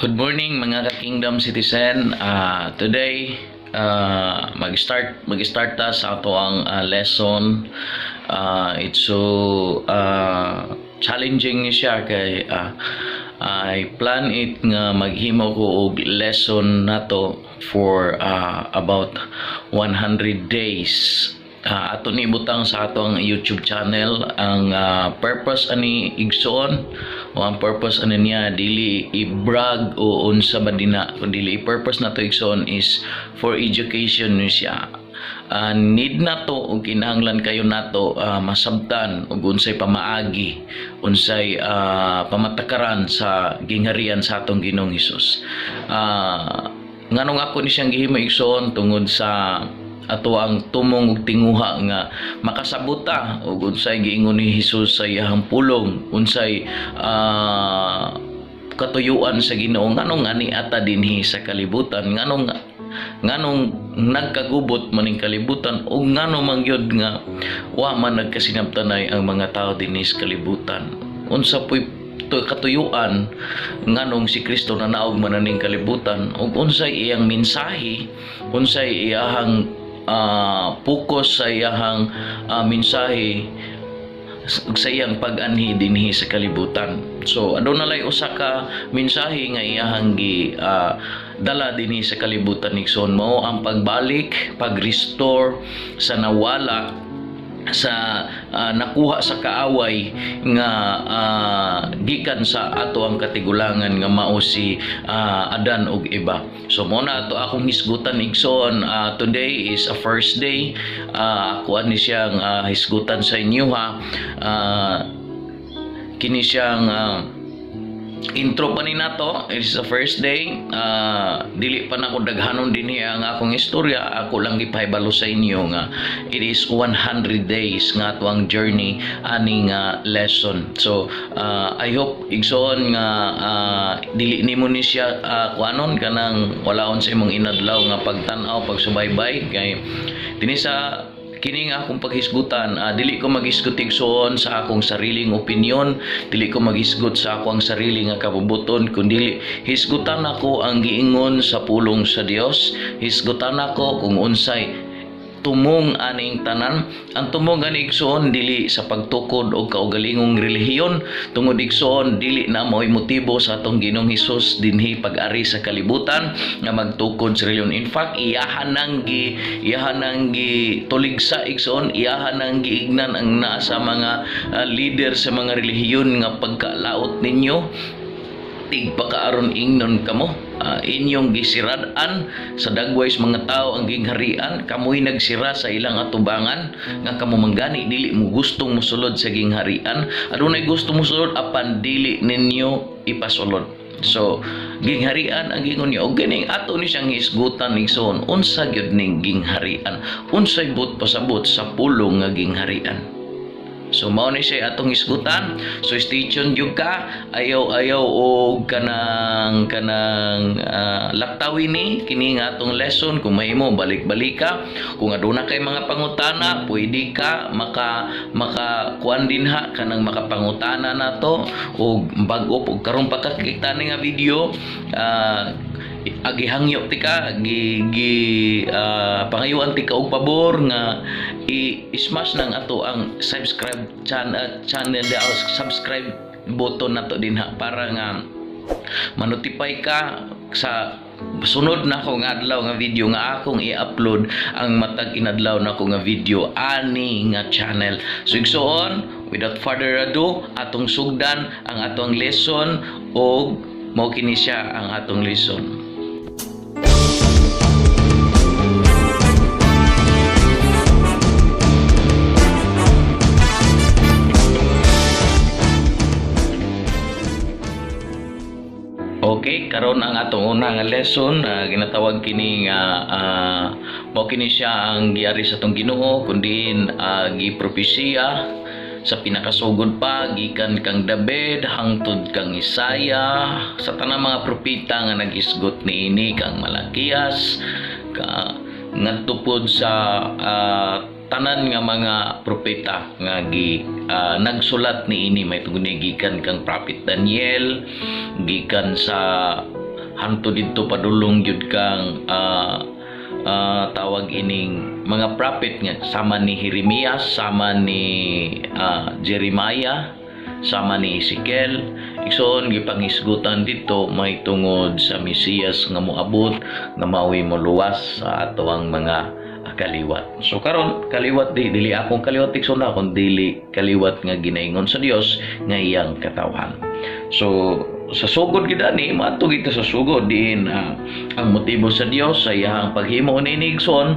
Good morning, mga ka-Kingdom citizen. Today mag-start ta sa ato ang lesson. It's so challenging ni siya kay I plan it nga maghimo ko og lesson nato for about 100 days. Ato ni ibutang sa ato ang YouTube channel. Ang purpose ani, igsoon, o ang purpose ani niya, dili i-brag o unsa ba dina, kundi i-purpose nato, igsoon, is for education ni siya. Need nato og kinahanglan kayo nato masabtan og unsay pamaagi, unsay pamatakaran sa gingharian sa atong Ginoong Hesus. Nganong ako ni siyang gihimo, igsoon? Tungod sa ato ang tumong ug tinguha nga makasabota og unsay giingon ni Hesus sa iyang pulong, unsay katuyuan sa Ginoo, nganong ani ata dinhi sa kalibutan, nganong nagkagubot maning kalibutan, ug ngano man gyud nga wa man nagkasinabtanay ang mga tao dinhi sa kalibutan, unsa puy katuyuan, nganong si Kristo nanaog man aning kalibutan, ug unsay iyang mensahe, unsay iyahang focus sa iyahang mensahe sa iyang pag-anhi dinhi sa kalibutan. So aduna lay usa ka mensahe nga iyahang gi dala dinhi sa kalibutan, igsoon, mao ang pagbalik, pag-restore sa nawala, sa nakuha sa kaaway nga gikan sa ato ang katigulangan nga mao si Adan ug Eva. So mo na ato akong hisgutan, igsoon. Today is a first day. Ako ani siyang hisgutan sa inyo ha. Kini siyang intro pa ni nato. It's the first day. Dili pa nako daghanon dinhi ang akong istorya. Ako lang gipahibalo sa inyo nga it is 100 days nga ato ang journey ani nga lesson. So I hope, igsoon, nga dili nimo ni siya kuanon, kanang walaon sa imong inadlaw nga pagtan-aw, pagsubaybay, kay dinhi sa kini nga akong paghisgutan, dili ko maghisgot, igsoon, sa akong sariling opinion, dili ko maghisgot sa akong sarili nga kabubuton, kundi hisgutan ako ang giingon sa pulong sa Dios. Hisgutan ako kung unsay tumong aning tanan. Ang tumong ani, igsoon, dili sa pagtukod og kaugalingong relihiyon, tungod, igsoon, dili na mo'y motibo sa atong Ginoong Hesus dinhi pag-ari sa kalibutan nga magtukod sa relihiyon. In fact, iyahan nang gi tuligsa, igsoon, iyahan nang giignan ang naa sa mga leader sa mga relihiyon nga pagkalaot ninyo, tigpakaaron ingnon kamo, inyong gisirad-an sa dagway sa mga tao ang gingharian. Kamoy nagsira sa ilang atubangan nga kamo manggani dili mo gustong musulod sa gingharian. Adunay gusto musulod apan dili ninyo ipasulod. So gingharian ang gingon niya, og ganing ato ni siyang hisgutan, igsoon, unsa gyud ning gingharian, unsay buot pasabot sa pulong nga gingharian. So mao ni siya atong hisgutan. So stay tuned gyud ka. Ayaw ayaw og kanang laktawin ni kini nga atong lesson. Kung mahimo, balik-balik ka. Kung aduna kay mga pangutana, pwede ka maka maka kuan din ha, kanang makapangutana nato og bag-o og karon pagkakita ni nga video, agihangyo tika gi, gi pangayuan tika og pabor nga i-smash nang ato ang subscribe channel, subscribe button nato dinha para nga manotify ka sa sunod na ako nga adlaw nga video nga akong i-upload ang matag inadlaw na ako nga video ani nga channel. So igsoon, without further ado, atong sugdan ang atong lesson og mao kini siya ang atong lesson. Okay, karon ang atong una nga lesson, ginatawag kini nga mao kini siya ang giari sa atong Ginoo kundi gipropesiya sa pinakasugod pa gikan kang David hangtod kang Isaiah, sa tanang mga propeta nga naghisgot niini, kang Malakias ka ngadto pod sa tanan nga mga propeta nga gi nagsulat niini, may tungod ni gikan kang Prophet Daniel, gikan sa Hanto didto padulong gyud kang tawag ining mga prophet nga sama ni Jeremias, sama ni Jeremiah, sama ni Ezekiel. Igsoon, gipanghisgutan dito may tungod sa Mesiyas nga moabot nga maoy moluwas sa ato ang mga kaliwat. So karon, kaliwat di dili akong kaliwat, igsoon, akong dili kaliwat nga ginaingon sa Dios nga iyang katawhan. So sa sugod gid ani, maadto kita sa sugod diin ang motibo sa Dios sa iyang paghimo ni igsoon,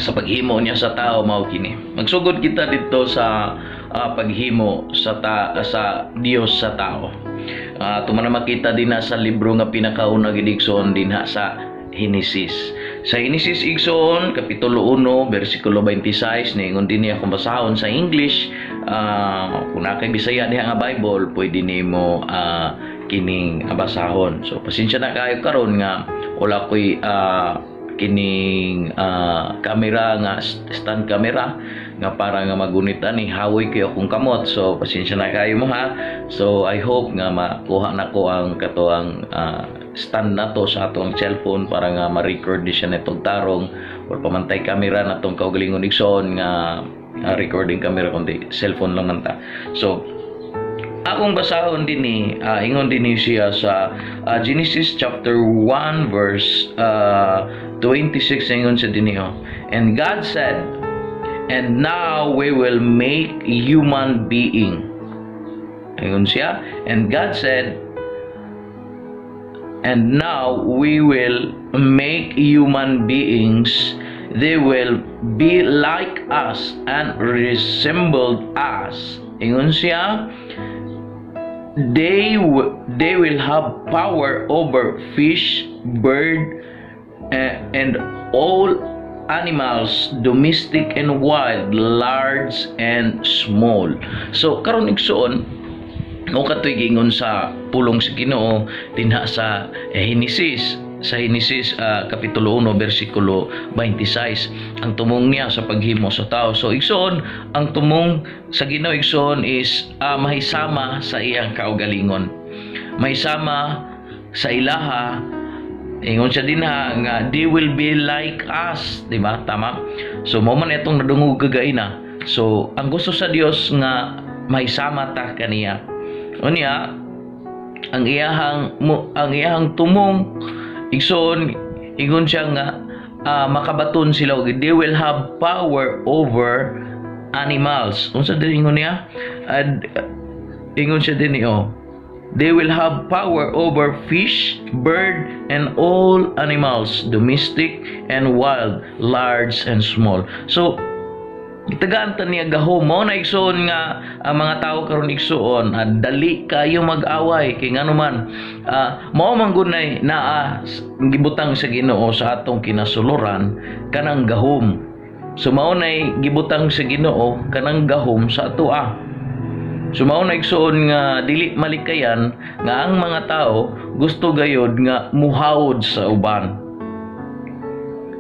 sa paghimo niya sa tao, mao kini. Magsugod kita dito sa paghimo sa Dios sa tao. Tuma na makita din na sa libro nga pinakauna gid, igsoon, dinha sa Genesis. Sa Genesis, igsoon, kapitulo 1, bersikulo 26, niingon dinhi, akong basahon sa English, kung naa kay Bisaya diha nga Bible, pwede nimo kining basahon. So pasensya na kayo karon nga wala ko'y kining camera nga stand camera nga para nga magunit ani, hawoy kayo akong kamot. So pasensya na kayo mo ha. So I hope nga makuha nako ang katoang stand nato sa atong cellphone para nga ma-record di siya nitong tarong. Or pamantay camera na tong kaugalingon, igsoon, nga recording camera, kundi cellphone lang man ta. So akong basahon din ni ingon din ni siya sa Genesis chapter 1 verse 26, ingon sa dinhi oh. "And God said, 'And now we will make human being.'" Ingon siya, "And God said, 'And now we will make human beings. They will be like us and resembled us.'" Ingon siya, They will have power over fish, bird, and all animals, domestic and wild, large and small." So karon, igsoon, mo katoy giingon sa pulong sa Ginoo dinha sa Genesis, sa Genesis kapitulo 1 bersikulo 26, ang tumong niya sa paghimo sa tao. So igsoon, ang tumong sa Ginoo, igsoon, is mahisama sa iyang kaugalingon, mahisama sa ilaha. Ingon siya dinha nga they will be like us, di ba? Tama. So mao man itong nadungog kagaina. So ang gusto sa Dios nga mahisama ta kaniya. Unya ang iyahang tumong, igsoon, ingon siya nga makabaton sila og they will have power over animals. Unsa din ingon niya? And ingon siya din oh, they will have power over fish, bird, and all animals, domestic and wild, large and small. So gitagaan ta niya gahom. Mao na, igsoon, nga ang mga tao karon, igsoon, dali kayo mag-away kay ngano man mao man gud nay naa gibutang sa Ginoo sa atong kinasuluran kanang gahom. So mao nay gibutang sa Ginoo kanang gahom sa atoa. So mao na, igsoon, nga dili malikayan nga ang mga tao gusto gayod nga muhawod sa uban.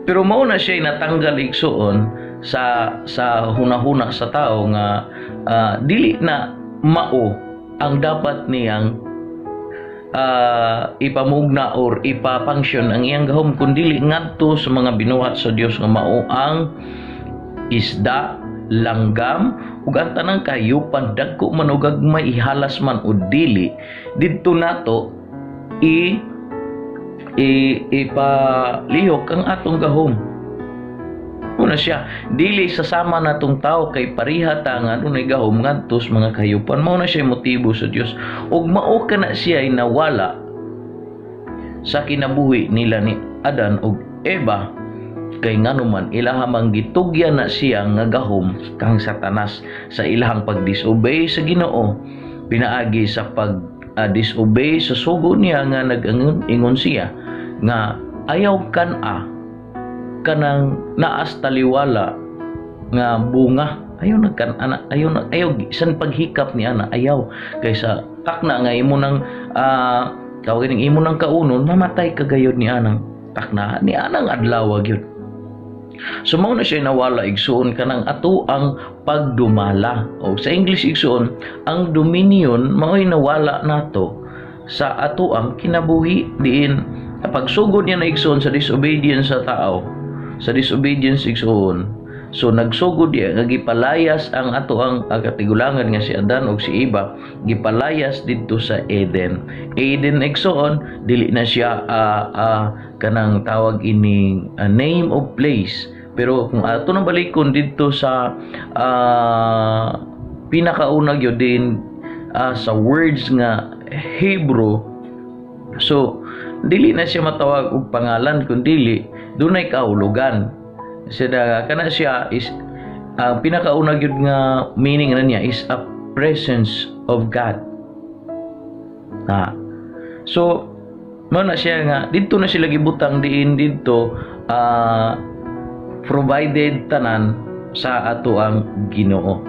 Pero mao na siya natanggal, igsoon, sa hunahuna sa tao nga dili na mao ang dapat niyang ipamugna or ipapunction ang iyang gahom kundi ngadto sa mga binuhat sa Dios nga mao ang isda, langgam ug ang tanang kahayupan, dagko man o gagmay, ihalas man o dili, didto nato i, i ipalihok ang atong gahom. Una siya, dili sa sama natong tao kay pariha ta nga adunay gahom ngadto sa mga kahayupan. Mao na siya motibo sa Dios. Ug mao kana siya ay nawala sa kinabuhi nila ni Adan ug Eva kay ngano man ilaha mang gitugyan na siya nga gahom kang Satanas sa ilahang pagdisobey sa Ginoo, pinaagi sa pag disobey sa sugo niya nga nag-ingon ingon siya nga ayaw kan-a kanang naas taliwala nga bunga, ayaw nagkan ana, ayaw na, ayaw bisan paghikap ni ana, ayaw, kaysa takna nga imo nang tawag ning imo nang kaunon, mamatay ka gayod ni anang takna ni anang adlaw gyud. So mao na siya nawala, igsuon, kanang ato ang pagdumala o sa English, igsuon, ang dominion, mao'y nawala nato. sa atoang kinabuhi, diin pagsugod niya na, igsoon, sa disobedience sa tao, sa disobedience, igsoon. So nagsugod diya nga gipalayas ang ato ang katigulangan nga si Adan ug si Eva, gipalayas didto sa Eden. Eden, igsoon, dili na siya kanang tawag ining name of place, pero kung ato nang balikon didto sa pinakauna gyud din sa words nga Hebrew, so dili na siya matawag og pangalan kun dili dunay kahulugan. Siya kana siya is ang pinakauna gyud nga meaning na niya is a presence of God na. So mao na siya nga didto na sila gibutang, diin didto provided tanan sa ato ang Ginoo,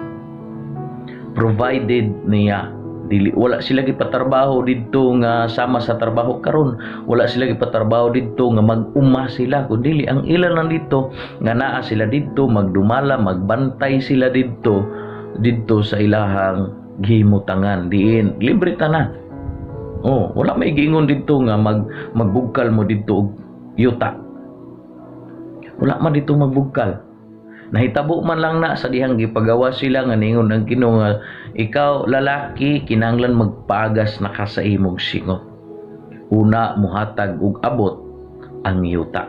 provided niya. Dili, wala sila gipatrabaho didto nga sama sa trabaho karon. Wala sila gipatrabaho didto nga mag-uma sila, kundi ang ilan lang didto nga naa sila didto magdumala, magbantay sila didto didto sa ilahang gihimutangan, diin libre tanan. Oh, wala may giingon didto nga magbugkal mo didto og yuta. Wala man didto magbugkal. Nahitabo man lang na sa dihang gipagawa sila nga ningon ang Ginoo nga ikaw lalaki, kinahanglan magpagas na ka sa imong singot. Una muhatag og abot ang yuta.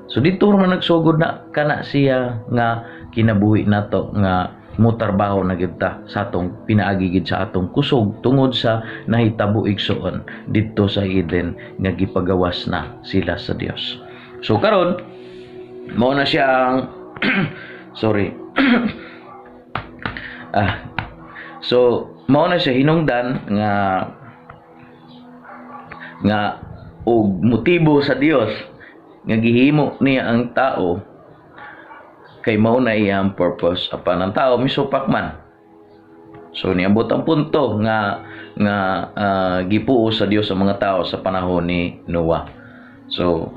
So dito man nagsugod na kana siya nga kinabuhi nato nga mutarbaho na gyud ta sa atong pinaagi gid sa atong kusog tungod sa nahitabo, igsoon, didto sa Eden nga gipagawas na sila sa Dios. So karon mao na siya ang, sorry. So mao na siya hinungdan nga nga og motibo sa Dios nga gihimo niya ang tao kay mao na iyang purpose, apan ang tao misupak man. So niabot ang punto nga nga gipuo sa Dios ang mga tao sa panahon ni Noah. So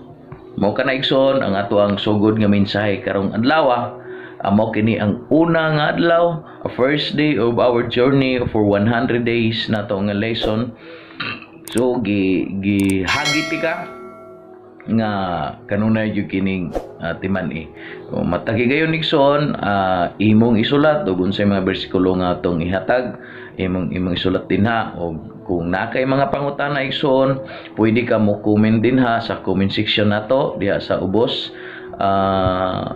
mao kana, igsoon, ang ato ang sugod nga mensahe karong adlaw. Mao kini ang una nga adlaw, a first day of our journey for 100 days nato nga lesson. So gi gihagit ka nga kanunay gyud kining timan-i. O, matag higayon, igsoon, imong isulat ug unsay mga bersikulo nga atong ihatag, imong imong isulat dinha, og kung naa kay mga pangutana, igsoon, pwede ka mo comment dinha sa comment section nato diha sa ubos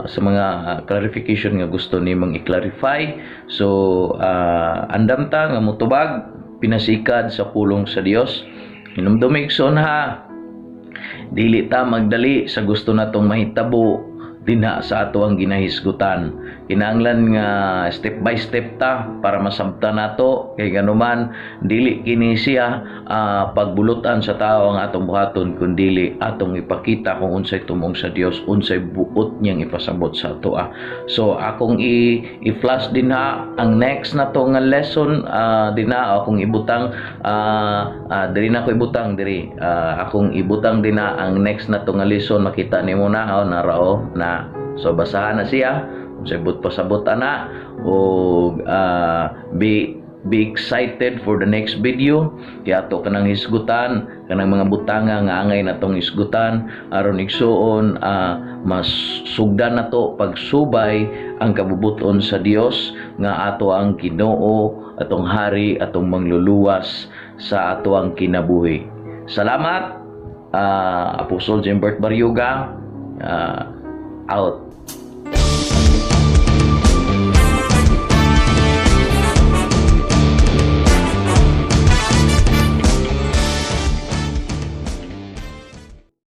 sa mga clarification nga gusto nimong i-clarify. So andam ta nga motubag pinasikad sa pulong sa Dios. Hinumdumi, igsoon, ha, dili ta magdali sa gusto natong mahitabo dinha sa ato ang ginahisgutan. Kinahanglan nga step by step ta para masabtan nato, kay ganuman dili kini siya pagbulutan sa tao ang atong buhaton, kundili atong ipakita kung unsay tumong sa Dios, unsay buot niyang ipasabot sa atoa. So akong i-flash dinha ang next na to nga lesson dinha akong ibutang diri na ko ibutang diri, akong ibutang dinha ang next na to nga lesson. Makita nimo na, oh, narao na. So basahan na siya unsay buot pasabot ana og be excited for the next video, kay ato kanang hisgutan kanang mga butanga nga angay natong hisgutan aron, igsuon, mas sugdan nato pagsubay ang kabubuton sa Dios nga ato ang Ginoo, atong hari, atong mangluluwas sa ato ang kinabuhi. Salamat. Apostol Jimbert Barayuga out.